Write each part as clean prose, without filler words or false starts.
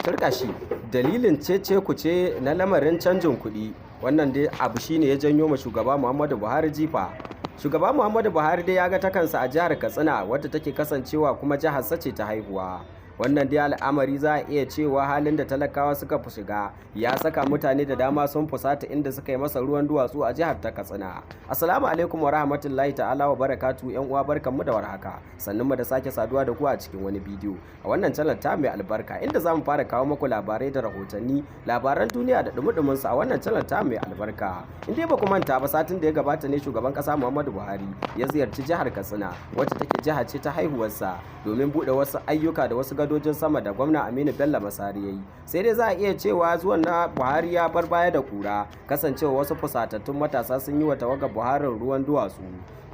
Turƙashi dalilin cece kuce na lamarin canjin kuɗi. Wannan dai abu shine ya janyo ma Shugaba Muhammadu Buhari jifa. Shugaba Muhammadu Buhari dai ya ga ta kansa a jihar Katsina, wadda take kasancewa kuma jihar sace ta haihuwa. Wannan dai al'amari za a iya cewa halin da talakawa suka fi shiga ya saka mutane da dama sun fusata, inda suka yi masa ruwan duwatsu a jihar ta Katsina. Assalamu alaikum wa rahmatullahi ta'ala wa barakatu. Yan uwa, barkanmu da warhaka, sannan mu da sake saduwa da ku a cikin wani bidiyo a wannan channel ta mai albarka, inda za mu fara kawo muku labarai da rahotanni, labaran duniya da dumudumin su a wannan channel ta mai albarka. In dai ba ku manta ba, satin da ya gabata ne shugaban kasa Muhammadu Buhari ya ziyarci jihar Katsina, wacce take jiha ce ta haihuwarsa, domin buɗe wasu ayyuka da wasu gadojin sama da gwamna Aminu Bello Masari ya yi. Sai dai za a iya cewa zuwan na Buhari ya bar baya da kura, kasancewa wasu fusatattun matasa sun yi wa tawagar Buhari ruwan duwatsu,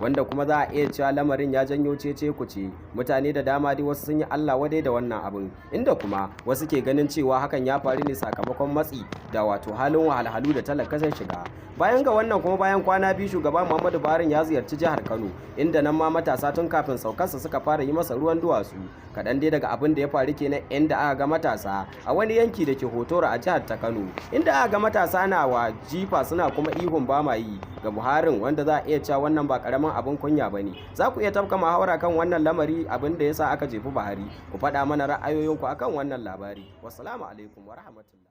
wanda kuma za a iya cewa lamarin ya janyo cece kuce. Mutane da dama dai, wasu sun yi Allah wadai da wannan abin, inda kuma wasu ke ganin cewa hakan ya faru ne sakamakon matsi da wato halin wahalhalu da talaka zai shiga. Bayan ga wannan kuma, bayan kwana 2, shugaba Muhammadu Buhari ya ziyarci jihar Kano, inda nan ma matasa tun kafin saukarsa suka fara yi masa ruwan duwatsu. Kaɗan dai daga abin da ya faru kenan, inda aka ga matasa a wani yanki da ke Hotoro a jihar ta Kano, inda aka ga matasa na wa jifa suna kuma ihun ba ma yi ga Buharin, wanda za a iya cewa wannan ba karamin abin kunya ba ne. Za ku iya tafka muhawara kan wannan lamari, abin da ya sa aka jefi Buhari. Ku faɗa mana ra'ayoyinku akan wannan labari. Wassalamu alaikum wa rahmatullah.